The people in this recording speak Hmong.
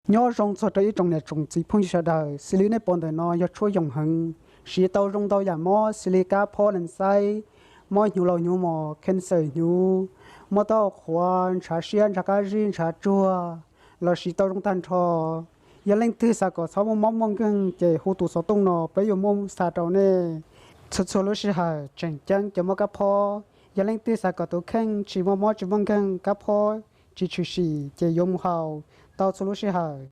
Nyob zoo txog rau ib tsoom niam tsoom txiv phooj ywg sawv daws, xws li nej pom ntawm no yog tshuaj yoog heev, siv tau zoo ntau yam mob xws li kab phob, lees xaib, mob hnyuv laus hnyuv mos, cancer hnyuv, mob taub hau qhuav, ntshav siab, ntshav qab zib, ntshav tsuag, los siv tau zoo tag nrho. Yog leej twg xav kom txhob muaj mob muaj nkeeg ces hu tus xov tooj no peb yuav muab xa rau nej txhua txhua lub sij hawm. Tseem ceeb cov mob kab phob, yog leej twg xav kom tus kheej tsis muaj mob tsis muaj nkeeg, kab phob tsis tshwm sim ces yuav mus haus tau txhua lub sij hawm.